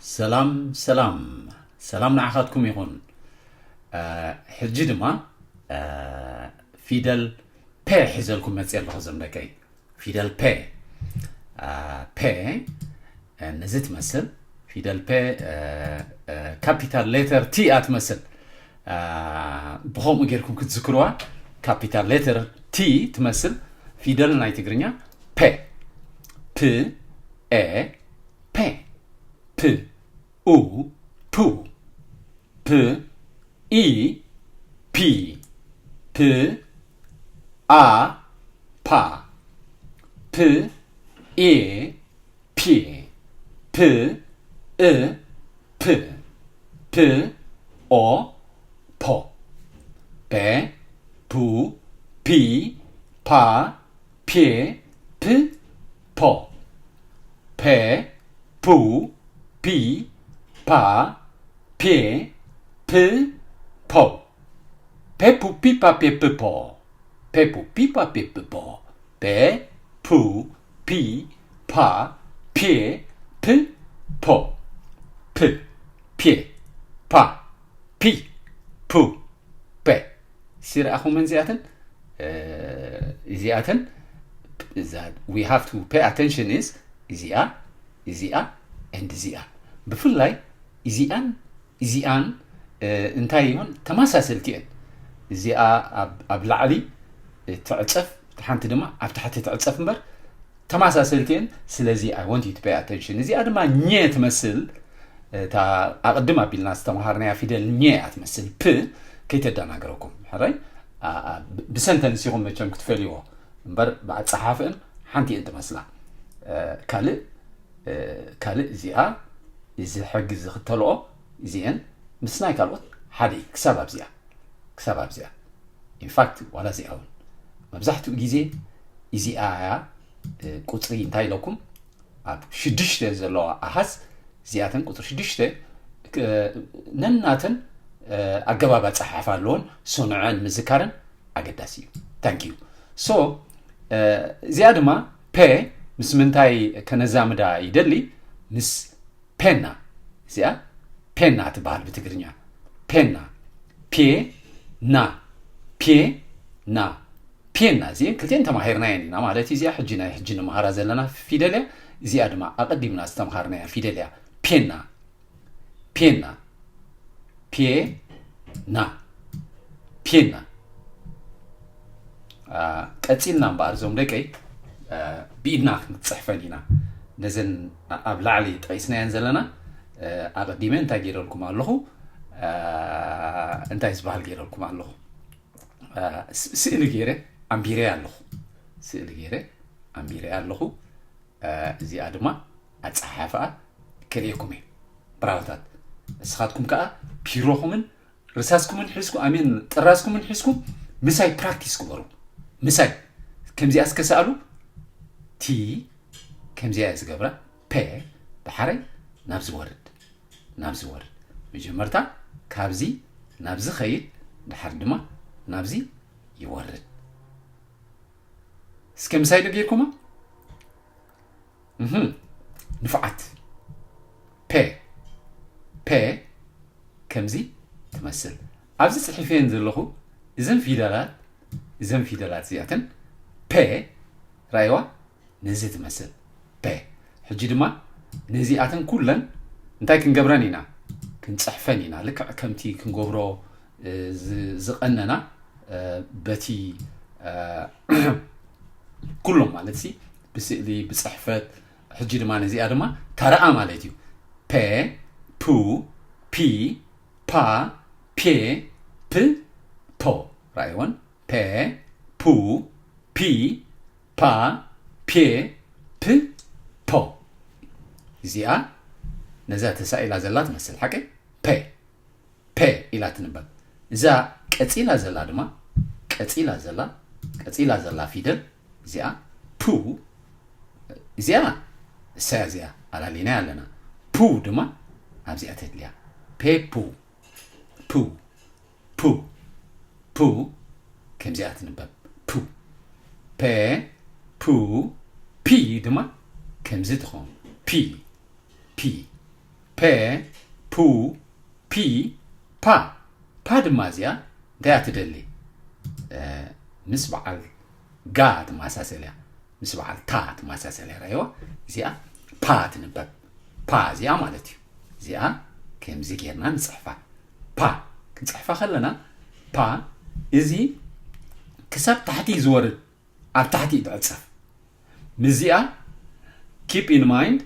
ሰላም ሰላም ሰላም ንዓኻትኩም ይኹን። ሕጂ ድማ ፊደል ፐ ሒዘልኩም መፅእ ኣለኹ ዘምደከይ። ፊደል ፐ ፐ ነዚ ትመስል። ፊደል ፐ ካፒታል ሌተር ቲ እያ ትመስል። ብኸምኡ ጌርኩም ክትዝክርዋ። ካፒታል ሌተር ቲ ትመስል ፊደል ናይ ትግርኛ ፐ። ፕ ኤ ፔ። ፕ ኡ ፑ። ፕ ኢ ፒ። ፕ ኣ ፓ። ፕ ኤ ፒ። ፕ እ ፕ። ፕ ኦ ፖ። ፔ ፑ ፒ ፓ ፔ ፕ ፖ። ፔ ፑ ፒ ፓ ፔ ፕ ፖ። ፔ ፑ ፒ ፓ ፔ ፕ ፖ። ፔ ፑ ፒ ፓ ፔ ፕ ፖ። ፔ ፑ ፒ ፓ ፔ ፕ ፖ። ፕ ፔ ፓ ፒ ፑ ፔ። ሲርኣኹመን እዚኣተን እዚኣተን we have to pay attention is እዚኣ እዚኣ and እዚኣ። ብፍላይ እዚኣን እዚኣን እንታይ ይሆን ተመሳሰልቲ እየን። እዚኣ ኣብ ላዕሊ ትዕፀፍ፣ ሓንቲ ድማ ኣብ ታሕቲ ትዕፀፍ እምበር ተመሳሰልቲ እየን። ስለዚ I want you to pay attention። እዚኣ ድማ ኘ ትመስል። እታ ኣቕድም ኣቢልና ዝተምሃርናያ ፊደል ኘ እያ ትመስል። ፕ ከይተደናገረኩም ሕራይ። ብሰንተንስ ኢኹም መቸም ክትፈልይዎ እምበር ብኣፀሓፍእን ሓንቲ እየን ትመስላ። ካልእ ካልእ እዚኣ እዚ ሕጊ ዝኽተልኦ እዚአን ምስ ናይ ካልኦት ሓደ እዩ። ክሳብ ኣብዚኣ ክሳብ ኣብዚኣ ኢንፋክት ዋላ እዚኣ እውን መብዛሕትኡ ግዜ እዚኣ እያ። ቁፅሪ እንታይ ኢለኩም ኣብ ሽዱሽተ ዘለዋ ኣሃዝ እዚኣተን ቁፅሪ ሽዱሽተ ነናተን ኣገባብ ኣፀሓሕፋ ኣለዎን ስኑዐን ምዝካርን ኣገዳሲ እዩ። ታንክ ዩ። ሶ እዚኣ ድማ ፔ ምስ ምንታይ ከነዛምዳ ይደሊ? ምስ ፔና። እዚኣ ፔና ትበሃል ብትግርኛ። ፔና። ፔ ና ፔ ና ፔና። እዚአን ክልቲአን ተማሂርናየን ኢና ማለት እዩ። እዚኣ ሕጂ ናይ ሕጂ ንምሃራ ዘለና ፊደል እያ። እዚኣ ድማ ኣቐዲምና ዝተምሃርናያ ፊደል እያ። ፔና ፔና ፔና ፔና። ቀፂልና እምበኣር እዞም ደቀይ ብኢድና ክንፅሕፈን ኢና። ነዘን ኣብ ላዕሊ ጠቂስናየን ዘለና ኣቐዲመ እንታይ ገይረልኩም ኣለኹ? እንታይ ዝበሃል ገይረልኩም ኣለኹ? ስእሊ ገይረ ኣንቢረ ኣለኹ። ስእሊ ገይረ ኣንቢረ ኣለኹ። እዚኣ ድማ ኣፀሓሕፋኣ ከርእየኩም እየ። ብራውታት እስኻትኩም ከዓ ፒሮኹምን ርሳስኩምን ሒዝኩም ኣሜን ጥራዝኩምን ሒዝኩም ምሳይ ፕራክቲስ ግበሩ። ምሳይ ከምዚኣ እስከ ሰኣሉ። ቲ ከምዚኣ እየ ዝገብራ። ፔ ድሓረይ ናብዚ ወርድ ናብዚ ወርድ። መጀመርታ ካብዚ ናብዚ ኸይድ ድሓር ድማ ናብዚ ይወርድ። እስከ ምሳይ ዶ ጌርኩማ? ንፍዓት ፔ ፔ ከምዚ ትመስል። ኣብዚ ፅሒፈየን ዘለኹ እዘን ፊደላት እዘን ፊደላት እዚኣተን ፔ ራይዋ ነዚ ትመስል ፔ። ሕጂ ድማ ነዚኣተን ኩለን እንታይ ክንገብረን ኢና? ክንፅሕፈን ኢና። ልክዕ ከምቲ ክንገብሮ ዝቐነና በቲ ኩሎም ማለት ሲ ብስእሊ ብፅሕፈት። ሕጂ ድማ ነዚኣ ድማ ታረኣ ማለት እዩ። ፔ ፑ ፒ ፓ ፔ ፕ ፖ። ራእይዎን ፔ ፑ ፒ ፓ ፔ ፕ ፖ። እዚኣ ነዛ ተሳኢላ ዘላ ትመስል ሓቂ ፔ ፔ ኢላ ትንበብ። እዛ ቀፂላ ዘላ ድማ ቀፂላ ዘላ ቀፂላ ዘላ ፊደል እዚኣ ፑ። እዚኣ እሳያ እዚኣ ኣላሊና ኣለና። ፑ ድማ ኣብዚኣ ተድልያ ፔ ፑ ፑ ፑ ፑ ከምዚኣ ትንበብ ፑ። ፔ ፑ ፒ ድማ ከምዚ ትኸውን ፒ ፒ ፕ ፔ፣ ፑ፣ ፒ፣ ፓ። ፓ ድማ እዚኣ እንታይ እያ ትደሊ? እ፣ ምስ በዓል ጋ ትመሳሰል እያ። ምስ በዓል ታ ትመሳሰል እያ። ራእይዋ እዚኣ ፓ ትንበብ። ፓ እዚኣ ማለት እዩ። እዚኣ ከምዚ ጌርና ንጽሕፋ። ፓ ክንጽሕፋ ከለና ፓ እዚ ክሳብ ታሕቲ ዝወርድ ኣብ ታሕቲ እዩ ትዕጸፍ። ምስዚኣ keep in mind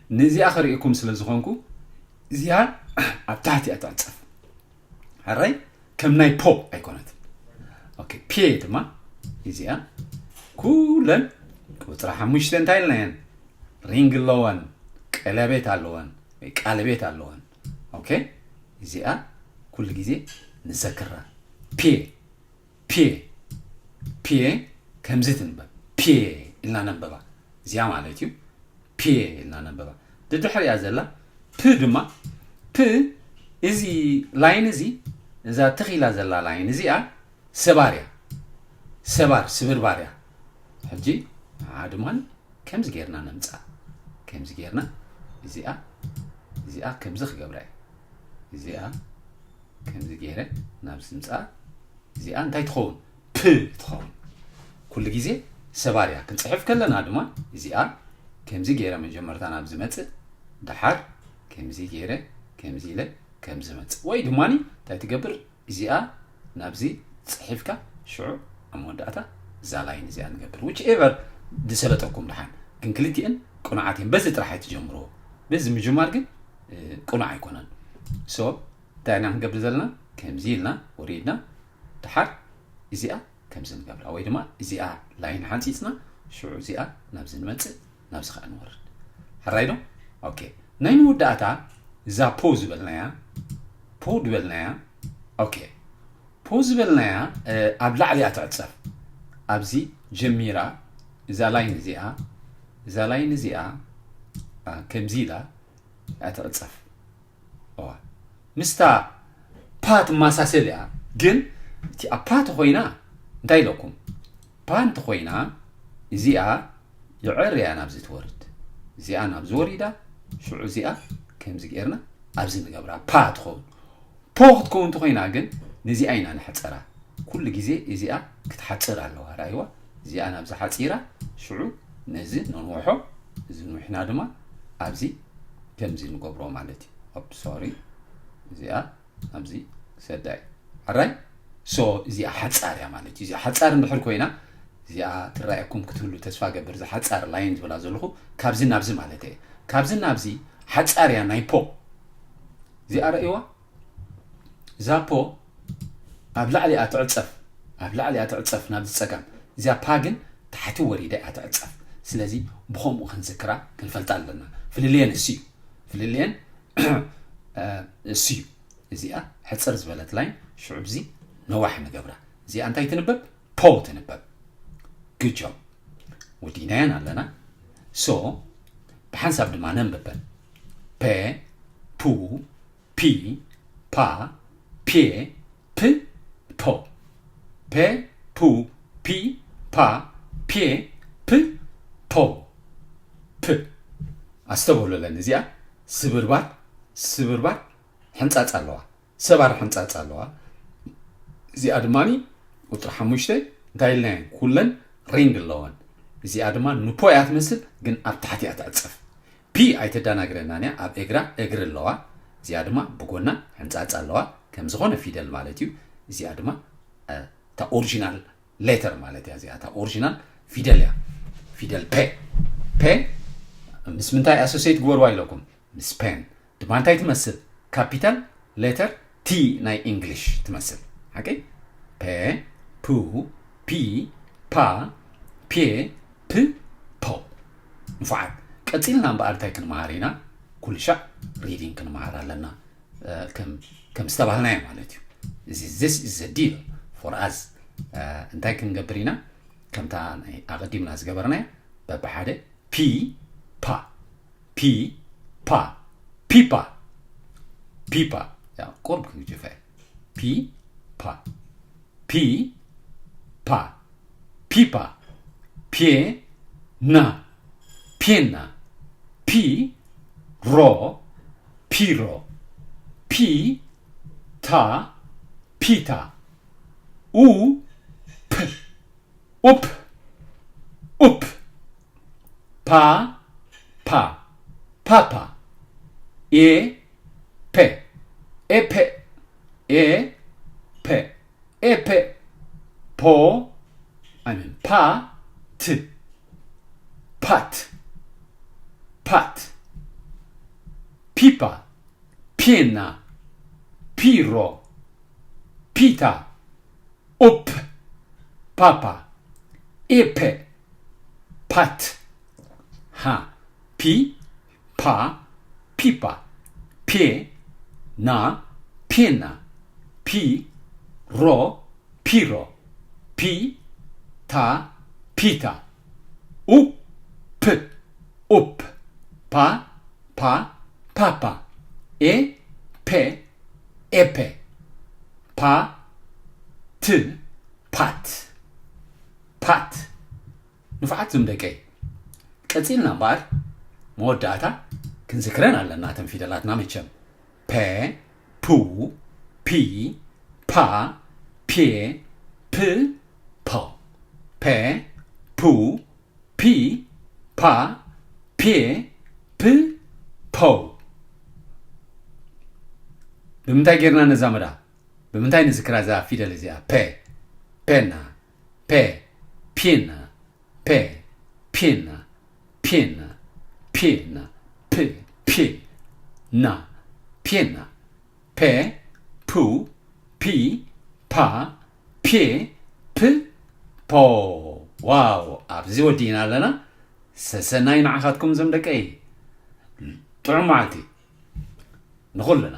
ንዚኣ ክርእየኩም ስለ ዝኾንኩ እዚኣ ኣብ ታሕቲ እያ ትዕጸፍ። ሕራይ ከም ናይ ፖ ኣይኮነትን። ኦኬ፣ ፔ ድማ እዚኣ ኩለን ቁጽሪ ሓሙሽተ እንታይ ኢልናየን? ሪንግ ኣለወን፣ ቀለቤት ኣለወን ወይ ቃለቤት ኣለወን። ኦኬ፣ እዚኣ ኩሉ ግዜ ንዘክራ። ፔ ፔ ፔ ከምዚ ትንበብ። ፔ ኢልና ነንበባ። እዚኣ ማለት እዩ። ፔ ኢልና ነንበባ። ድድሕሪያ ዘላ ፕ ድማ፣ ፕ፣ እዚ ላይን እዚ፣ እዛ ትኺላ ዘላ ላይን እዚኣ ሰባር እያ። ሰባር፣ ስብርባር እያ። ሕጂ ንዓ ድማ ከምዚ ጌርና ነምጻ። ከምዚ ጌርና እዚኣ፣ እዚኣ ከምዚ ክገብራ እየ። እዚኣ ከምዚ ገይረ ናብዚ ምጻ። እዚኣ እንታይ ትኸውን? ፕ ትኸውን። ኩሉ ግዜ ሰባር እያ። ክንጽሕፍ ከለና ድማ እዚኣ ከምዚ ገይረ መጀመርታ ናብ ዝመጽእ፣ ደሓር ከምዚ ገይረ ከምዚ ኢለ ከም ዝመጽእ። ወይ ድማ እንታይ ትገብር? እዚኣ ናብዚ ጽሒፍካ ሽዑ ኣብ መወዳእታ እዛ ላይን እዚኣ ንገብር። Whichever ዝሰለጠኩም ደሓን። ግን ክልቲኤን ቅኑዓት እየን። በዚ ጥራሕ ኣይትጀምርዎ። በዚ ምጅማር ግን፣ እ፣ ቅኑዕ ኣይኮነን። So፣ እንታይ ኢና ክንገብር ዘለና? ከምዚ ኢልና ወሪድና፣ ደሓር እዚኣ ከምዚ ንገብራ። ወይ ድማ እዚኣ ላይን ሓንጺጽና፣ ሽዑ እዚኣ ናብዚ ንመጽእ፣ ናብዚ ከኣ ንወርድ። ሕራይ ዶ? ኦኬ። ናይ መወዳእታ እዛ ፖ ዝበልናያ፣ ፖ ዝበልናያ፣ ኦኬ። ፖ ዝበልናያ፣ እ፣ ኣብ ላዕሊ እያ ትዕጸፍ። ኣብዚ ጀሚራ፣ እዛ ላይን እዚኣ፣ እዛ ላይን እዚኣ፣ እ፣ ከምዚ ኢላ እያ ትዕጸፍ። እዋ። ምስታ ፓ ትመሳሰል እያ፣ ግን እቲ ኣብ ፓ ተኾይና፣ እንታይ ኢለኩም? ፓ እንተኾይና፣ እዚኣ ይዕር እያ ናብዚ ትወርድ። እዚኣ ናብዚ ወሪዳ፣ ሽዑ እዚኣ ከምዚ ጌርና ኣብዚ ንገብራ፣ ፓ ትኸውን። ፖ ክትከውን እንተኾይና ግን፣ ነዚኣ ኢና ንሕጸራ። ኩሉ ግዜ እዚኣ ክትሓጽር ኣለዋ። ራእይዋ፣ እዚኣ ናብዚ ሓጺራ፣ ሽዑ ነዚ ነንውሖ፣ እዚ ንውሕና ድማ ኣብዚ ከምዚ ንገብሮ ማለት እዩ። ኦፕ፣ ሶሪ፣ እዚኣ ኣብዚ ክሰዳ እዩ። ሕራይ? ሶ፣ እዚኣ ሓጻር እያ ማለት እዩ። እዚኣ ሓጻር እንድሕር ኮይና፣ እዚኣ ትረኣየኩም ክትህሉ ተስፋ ገብር። እዛ ሓጻር ላይን ዝበላ ዘለኹ፣ ካብዚ ናብዚ ማለት እየ። ካብዚ ናብዚ ሓጻር እያ ናይ ፖ። እዚኣ ረእይዋ? እዛ ፖ ኣብ ላዕሊ እያ ትዕጸፍ። ኣብ ላዕሊ እያ ትዕጸፍ ናብዚ ጸጋም። እዚኣ ፓ ግን ታሕቲ ወሪዳ እያ ትዕጸፍ። ስለዚ ብኸምኡ ክንዝክራ ክንፈልጣ ኣለና። ፍልልየን እሱ እዩ። ፍልልየን፣ እ፣ እሱ እዩ። እዚኣ ሕጽር ዝበለት ላይን፣ ሽዑ ብዚ ነዋሕ ንገብራ። እዚኣ እንታይ ትንበብ? ፖ ትንበብ። Good job። ወዲናየን ኣለና። ሶ፣ ብሓንሳብ ድማ ነንብበን። ፔ፣ ፑ፣ ፒ፣ ፓ፣ ፔ፣ ፕ፣ ፖ። ፔ፣ ፑ፣ ፒ፣ ፓ፣ ፔ፣ ፕ፣ ፖ። ፕ። ኣስተብህሉለን፣ እዚኣ ስብርባር፣ ስብርባር ሕንጻጽ ኣለዋ። ሰባር ሕንጻጽ ኣለዋ። እዚኣ ድማ ቁጽሪ ሓሙሽተ እንታይ ኢልናየን? ኩለን ሪንግ ኣለወን። እዚኣ ድማ ንፖ እያ ትመስል፣ ግን ኣብ ታሕቲ እያ ትዕጸፍ። ፒ ኣይተደናግረናን እያ፣ ኣብ እግራ እግሪ ኣለዋ። እዚኣ ድማ ብጎና ሕንጻጽ ኣለዋ፣ ከም ዝኾነ ፊደል ማለት እዩ። እዚኣ ድማ፣ እ፣ እታ ኦሪጂናል ሌተር ማለት እያ። እዚኣ እታ ኦሪጂናል ፊደል እያ። ፊደል ፔ። ፔ ምስ ምንታይ ኣሶሴት ግበርዋ ኢለኩም? ምስ ፔን። ድማ እንታይ ትመስል? ካፒታል ሌተር ቲ ናይ ኢንግሊሽ ትመስል። ሓቂ? ፔ፣ ፑ፣ ፒ፣ ፓ፣ ፔ፣ ፕ፣ ፖ። ንፉዓት። ቀጺልና እምበኣር እንታይ ክንመሃር ኢና? ኩሉ ሻዕ ሪዲንግ ክንመሃር ኣለና። እ፣ ከም፣ ከም ዝተባህልናዮ ማለት እዩ። እዚ፣ this is a deal for us። እ፣ እንታይ ክንገብር ኢና? ከምታ ናይ ኣቐዲምና ዝገበርናዮ፣ በብሓደ ፒ፣ ፓ፣ ፒ፣ ፓ፣ ፒፓ፣ ፒፓ። ያ፣ ቁርብ ክንግጀፈ። ፒ፣ ፓ፣ ፒ፣ ፓ፣ ፒፓ፣ ፔ፣ ና፣ ፔና፣ ፒ፣ ሮ፣ ፒሮ። ፒ ታ ፒታ። ኡ ፕ ኡፕ ኡፕ። ፓ ፓ ፓፓ። ኤ ፔ ኤፔ። ኤ ፔ ኤፔ። ፖ I mean ፓ ት ፓት ፓት። ፒፓ ፔና ፒሮ ፒታ ኡፕ ፓፓ ኤፔ ፓት። ሃ ፒ ፓ ፒፓ። ፔ ና ፔና። ፒ ሮ ፒሮ። ፒ ታ ፒታ። ኡ ፕ ኡፕ። ፓ ፓ ፓፓ። ኤ ፔ ኤፔ። ፓ ት ፓት ፓት። ንፉዓት ዝም ደቀይ፣ ቀጺልና እምበኣር መወዳእታ ክንዝክረን ኣለና እተን ፊደላትና መቸም። ፐ ፑ ፒ ፓ ፔ ፕ ፖ። ፐ ፑ ፒ ፓ ፔ ፕ ፖ። ብምንታይ ጌርና ነዛመዳ? ብምንታይ ንዝክራ እዛ ፊደል እዚኣ? ፐ ፔና ፔ ፒና ፔ ፒና ፒና ፒና ፕ ፒ ና ፒና ፔ ፑ ፒ ፓ ፔ ፕ ፖ። ዋው፣ ኣብዚ ወዲእና ኣለና። ሰሰናይ ንዓኻትኩም ዘም ደቀይ። ጥዑም መዓልቲ ንኹልና።